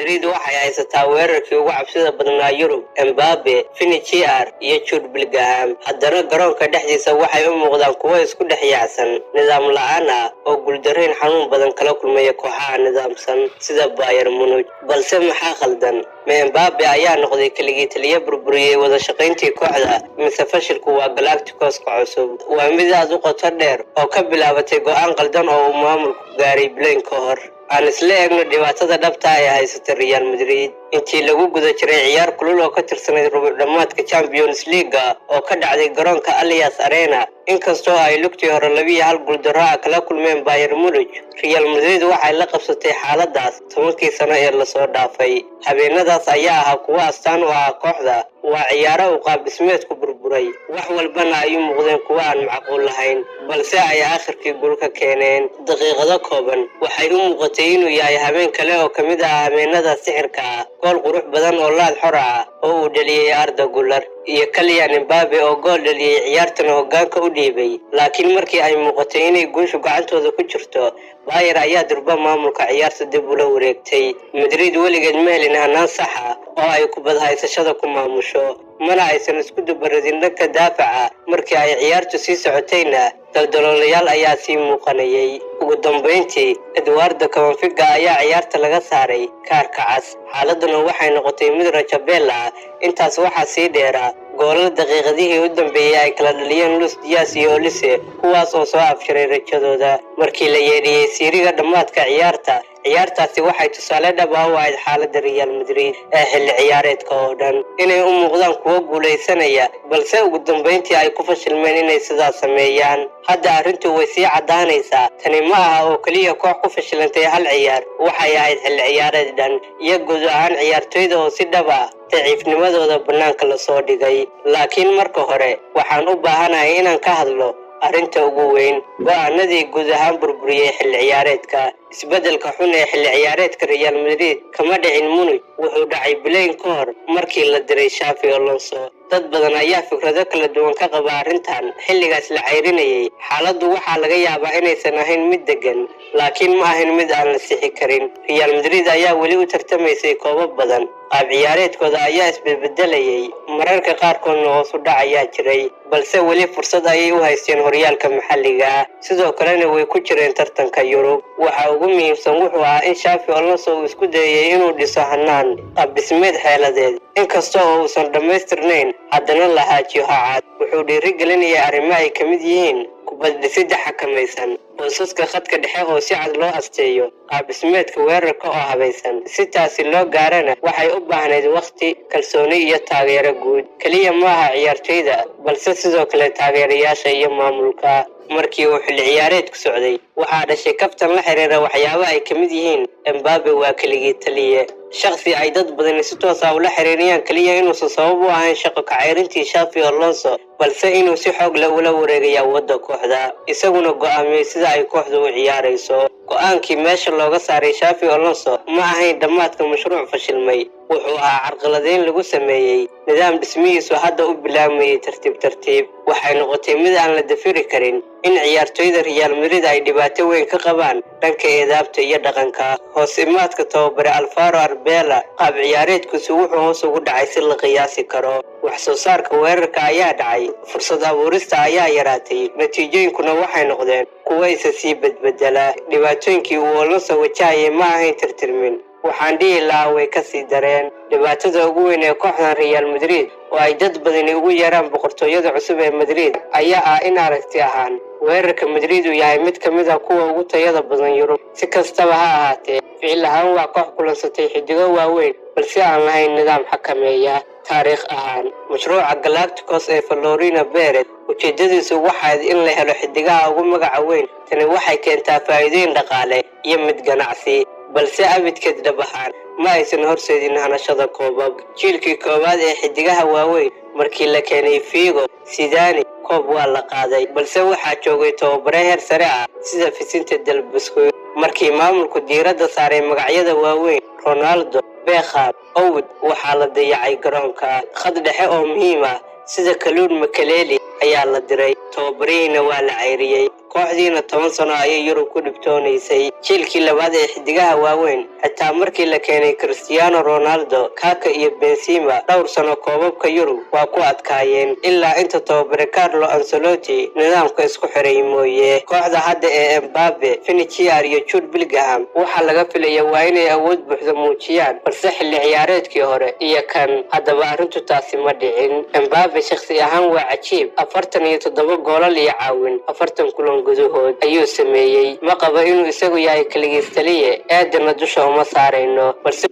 Madrid waxay haysataa weerarkii ugu cabsida badnaa Yurub, Mbappe, Vini Jr iyo Jude Bellingham. Haddana garoonka dhexdiisa waxay u muuqdaan kuwo isku dhex yaacsan, nidaam la'aan ah oo guuldarrayn xanuun badan kala kulmaya kooxaha nidaamsan sida Bayern Munich. Balse maxaa khaldan? Ma Mbappe ayaa noqday keligii taliye burburiyey wada shaqayntii kooxda, mise fashilku waa Galacticos-ka cusub? Waa mid aad u qoto dheer oo ka bilaabatay go'aan qaldan oo uu maamulku gaaray bilayn ka hor. Aan isla eegno dhibaatada dhabta ee haysata Real Madrid. Intii lagu guda jiray ciyaar kulul oo ka tirsanayd rubuc dhammaadka Champions League oo ka dhacday garoonka Allianz Arena, inkastoo ay lugtii hore 2-1 guuldarro ah kala kulmeen Bayern Munich, Real Madrid waxay la qabsatay xaaladaas 10kii sano ee lasoo dhaafay. Habeenadaas ayaa ahaa kuwo astaan u ah kooxda. Waa ciyaaro uu qaab dhismeedku burburay, wax walbana ay u muuqdeen kuwo aan macquul lahayn, balse ay aakhirkii guul ka keeneen. Daqiiqado kooban waxay u muuqatay inuu yahay habeen kale oo ka mid ah habeenada sixirka ah. Gool qurux badan oo laad xor ah oo uu dhaliyey Arda Guler iyo Kylian Mbappe oo gool dhaliyey, ciyaartana hoggaanka u dhiibay. Laakiin markii ay muuqatay inay guushu gacantooda ku jirto, Bayern ayaa durba maamulka ciyaarta dib ula wareegtay. Madrid weligeed ma helin hanaan sax ah oo ay kubad haysashada ku maamusho, mana aysan isku dubaradin dhanka daafaca. Markii ay ciyaartu sii socotayna, daldaloolayaal ayaa sii muuqanayay. Ugu dambayntii, Eduardo Camavinga ayaa ciyaarta laga saaray kaarka cas, xaaladuna waxay noqotay mid rajabeel ah. Intaas waxaa sii dheeraa goolal daqiiqadihii u dambeeyey ay kala dhaliyeen Luis Diaz iyo Olise, kuwaas oo soo afjaray rajadooda markii la yeedhiyey siiriga dhammaadka ciyaarta. Ciyaartaasi waxay tusaale dhab ah u ahayd xaaladda Real Madrid ee xilli ciyaareedka oo dhan: inay u muuqdaan kuwo guulaysanaya, balse ugu dambayntii ay ku fashilmeen inay sidaas sameeyaan. Hadda arrintu way sii caddaanaysaa. Tani ma aha oo keliya koox ku fashilantay hal ciyaar. Waxay ahayd xilli ciyaareed dhan iyo guud ahaan ciyaartoyda oo si dhab ah daciifnimadooda bannaanka lasoo dhigay. Laakiin marka hore waxaan u baahanahay inaan ka hadlo arrinta ugu weyn, go'aanadii guud ahaan burburiyey xilli ciyaareedka. Isbeddelka xun ee xilli ciyaareedka Real Madrid kama dhicin Munich, wuxuu dhacay bilayn ka hor markii la diray Xabi Alonso. Dad badan ayaa fikrado kala duwan ka qaba arrintan. Xilligaas la ceyrinayay, xaaladdu waxaa laga yaabaa inaysan ahayn mid degan, laakiin ma ahayn mid aan la sixi karin. Real Madrid ayaa weli u tartamaysay koobab badan. Qaab ciyaareedkooda ayaa isbedbedelayay, mararka qaarkoodna hoos u dhac ayaa jiray, balse weli fursad ayay u haysteen horyaalka maxalliga ah, sidoo kalena way ku jireen tartanka Yurub. Waxa ugu muhiimsan wuxuu ahaa in Xabi Alonso uu isku dayay inuu dhiso hanaan qaab dhismeed xeeladeed. Inkasta oo uusan dhammaystirnayn, haddana lahaajiyo hacad wuxuu dhiirigelinayay arrimo ay ka mid yihiin kubad dhisidda xakamaysan, boosaska khadka dhexe oo si cad loo asteeyo, qaab dhismeedka weerarka oo habaysan. Si taasi loo gaarana, waxay u baahnayd wakhti, kalsooni iyo taageero guud. Keliya maaha ciyaartoyda, balse sidoo kale taageerayaasha iyo maamulka. Markii uu xilli ciyaareedku socday, waxaa dhashay kaftan la xiriira waxyaabo ay ka mid yihiin "Mbappe waa keligii taliye", shakhsi ay dad badani si toos ah ula xiriiriyaan keliya inuusan sabab u ahayn shaqo kaceyrintii Xabi Alonso, balse inuu si xoog leh ula wareegay awoodda kooxda, isaguna go'aamiyey sida ay kooxdu u ciyaarayso. Go'aankii meesha looga saaray Xabi Alonso ma ahayn dhammaadka mashruuc fashilmay. Wuxuu ahaa carqaladeyn lagu sameeyey nidaam dhismihiisu hadda u bilaabmayay tartiib tartiib. Waxay noqotay mid aan la dafiri karin in ciyaartoyda Real Madrid ay dhibaato weyn ka qabaan dhanka eedaabta iyo dhaqanka. Hoos imaadka tababare Alvaro Arbeloa, qaab ciyaareedkiisu wuxuu hoos ugu dhacay si la qiyaasi karo. Wax soo saarka weerarka ayaa dhacay, fursad abuurista ayaa yaraatay, natiijooyinkuna waxay noqdeen kuwo isa sii bedbedela. Dhibaatooyinkii uu Alonso wajahayay ma ahayn tirtirmin, waxaan dhihi lahaa way ka sii dareen. Dhibaatada ugu weyn ee kooxdan Real Madrid, oo ay dad badani ugu yeeraan boqortooyada cusub ee Madrid, ayaa ah in aragti ahaan weerarka Madrid uu yahay mid ka mid ah kuwa ugu tayada badan Yurub. Si kastaba ha ahaatee, ficil ahaan waa koox kulansatay xidigo waaweyn, balse aan lahayn nidaam xakameeya. Taariikh ahaan, mashruuca Galacticos ee Florentino Perez ujeedadiisu waxayd in la helo xidigaha ugu magaca weyn. Tani waxay keentaa faa'iidooyin dhaqaale iyo mid ganacsi, balse abidkeed dhab ahaan ma aysan horseedin hanashada koobab. Jiilkii koowaad ee xidigaha waaweyn, markii la keenay Figo, Zidane, koob waa la qaaday, balse waxaa joogay tababare heer sare ah sida Vicente del Bosque. Markii maamulku diiradda saaray magacyada waaweyn, Ronaldo, Beckham, Owen, waxaa la dayacay garoonka. Khad dhexe oo muhiim ah sida Claude Makelele ayaa la diray, tababarihiina waa la cayriyey. Kooxdiina 10 sano ayay Yurub ku dhibtoonaysay. Jiilkii labaad ee xidigaha waaweyn, xitaa markii la keenay Cristiano Ronaldo, Kaka iyo Benzema, dhowr sano koobabka Yurub waa ku adkaayeen, ilaa inta tababare Carlo Ancelotti nidaamka isku xiray mooye. Kooxda hadda ee Mbappe, Vini Jr iyo Jude Bellingham waxaa laga filaya waa inay awood buuxda muujiyaan, balse xilli ciyaareedkii hore iyo kan haddaba arrintu taasi ma dhicin. Mbappe shakhsi ahaan waa cajiib: 47 goolal iyo caawin 40 kulan gudahood ayuu sameeyey. Ma qabo inuu isagu yahay kaligiis taliye, eedana dusha uma saarayno, balse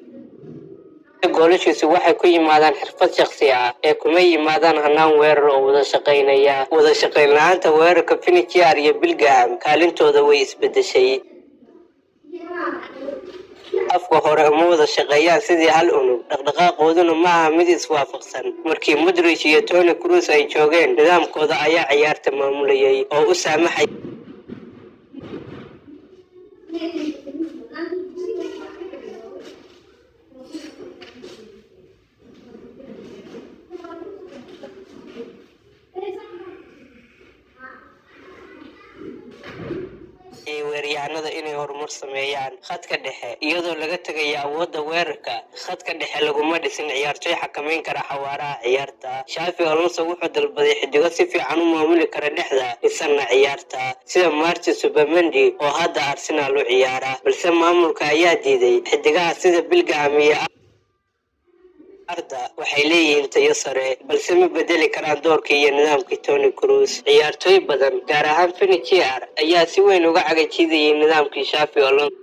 goolashiisu waxay ku yimaadaan xirfad shakhsi ah ee kuma yimaadaan hanaan weerar oo wada shaqaynaya. Wada shaqayn la-aanta weerarka, Vini Jr iyo Bellingham kaalintooda way isbedeshay. Afka hore uma wada shaqeeyaan sidii hal unug, dhaqdhaqaaqooduna ma aha mid iswaafaqsan. Markii Modric iyo Toni Kroos ay joogeen, nidaamkooda ayaa ciyaarta maamulayay oo u saamaxay weeraryahanada inay horumar sameeyaan. Khadka dhexe, iyadoo laga tegaya awoodda weerarka, khadka dhexe laguma dhisin ciyaartoy xakameyn kara xawaaraha ciyaarta. Xabi Alonso wuxuu dalbaday xidigo si fiican u maamuli kara dhexda, dhisanna ciyaarta, sida Martin Zubimendi oo hadda Arsenal u ciyaara, balse maamulka ayaa diiday. Xidigaha sida Bellingham iyo Arda waxay leeyihiin tayo sare, balse ma bedeli karaan doorkii iyo nidaamkii Toni Kroos. Ciyaartoy badan, gaar ahaan Vini Jr, ayaa si weyn uga cagajiidayay nidaamkii Xabi Alonso.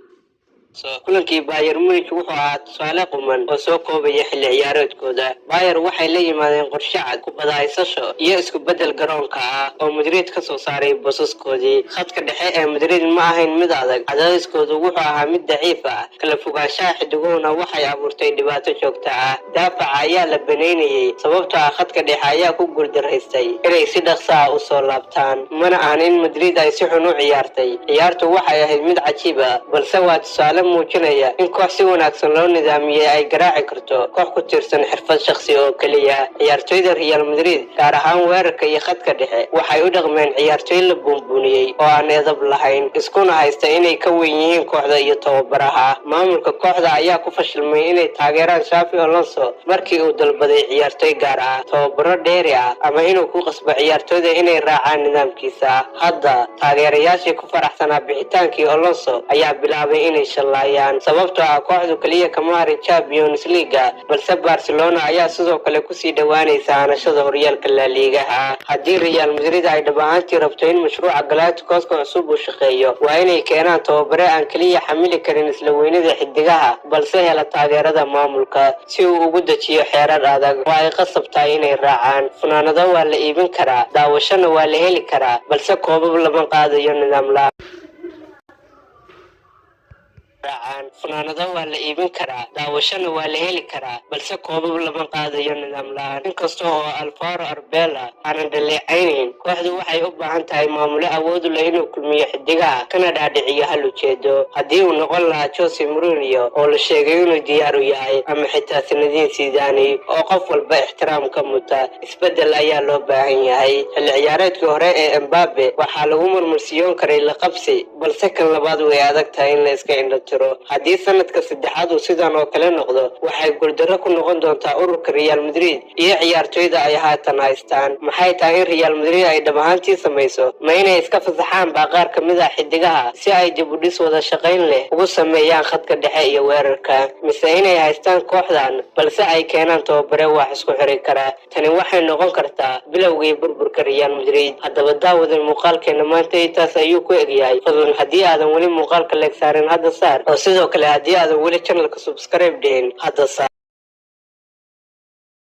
Kulankii Bayern Munich wuxuu ahaa tusaale quman oo soo koobaya xilli ciyaareedkooda. Bayern waxay la yimaadeen qorshe cad, kubada haysasho iyo isku bedel garoonka ah oo Madrid ka soo saaray boosaskoodii. Khadka dhexe ee Madrid ma ahayn mid adag, cadaadiskoodu wuxuu ahaa mid daciif ah, kala fogaanshaha xidiguhuna waxay abuurtay dhibaato joogto ah. Daafaca ayaa la banaynayay sababtoo ah khadka dhexe ayaa ku guuldaraystay inay si dhaqso ah usoo laabtaan. Mana ahan in Madrid ay si xun u ciyaartay, ciyaartu waxay ahayd mid cajiib ah, balse waa tusaale muujinaya in koox si wanaagsan loo nidaamiyey ay garaaci karto koox ku tiirsan xirfad shakhsi oo keliya. Ciyaartoyda Real Madrid, gaar ahaan weerarka iyo khadka dhexe, waxay u dhaqmeen ciyaartoy la buunbuuniyey oo aan edab lahayn, iskuna haysta inay ka weyn yihiin kooxda iyo tababaraha. Maamulka kooxda ayaa ku fashilmay inay taageeraan Xabi Alonso markii uu dalbaday ciyaartoy gaar ah, tababaro dheeri ah, ama inuu ku qasbo ciyaartoyda inay raacaan nidaamkiisa. Hadda taageerayaashii ku faraxsanaa bixitaankii Alonso ayaa bilaabay inay shallaayaan, sababtoo ah kooxdu keliya kama harin Champions League, balse Barcelona ayaa sidoo kale kusii dhowaanaysa hanashada horyaalka La Ligaha. Haddii Real Madrid ay dhab ahaantii rabto in mashruuca Galacticoska cusub uu shaqeeyo, waa inay keenaan tababare aan keliya xamili karin isla weynida xidigaha, balse hela taageerada maamulka si uu ugu dejiyo xeerar adag oo ay qasab tahay inay raacaan. Funaanado waa la iibin karaa, daawashana waa la heli karaa, balse koobab lama qaadayo nidaam la raacaan. Funaanado waa la iibin karaa, daawashana waa la heli karaa, balse koobab lama qaadayo nidaam la-aan. Inkasta oo Alvaro Arbeloa aanan dhaleecaynayn, kooxdu waxay u baahan tahay maamule awood u leh inuu kulmiyo xidigaha kana dhaadhiciyo hal ujeedo. Haddii uu noqon lahaa Jose Mourinho oo la sheegay inuu diyaar u yahay, ama xitaa Zinedine Zidane oo qof walba ixtiraam ka muta, isbedel ayaa loo baahan yahay. Xilli ciyaareedkii hore ee Mbappe waxaa lagu murmursiyoon karay la qabsi, balse kan labaad way adag tahay in la iska indho tiro. Haddii sanadka saddexaad uu sidan oo kale noqdo, waxay guuldarro ku noqon doontaa ururka Real Madrid iyo ciyaartoyda ay haatan haystaan. Maxay tahay in Real Madrid ay dhab ahaantii samayso? Ma inay iska fasaxaan baa qaar ka mid ah xidigaha si ay dib u dhis wada shaqayn leh ugu sameeyaan khadka dhexe iyo weerarka, mise inay haystaan kooxdan balse ay keenaan tababare wax isku xiri kara? Tani waxay noqon kartaa bilowgii burburka Real Madrid. Haddaba daawadan, muuqaalkeena maanta intaas ayuu ku egyahay. Fadlan, haddii aadan weli muuqaalka like saarin, hadda saar, oo sidoo kale haddii aadan weli channelka subscribe dhihin, hadda saar.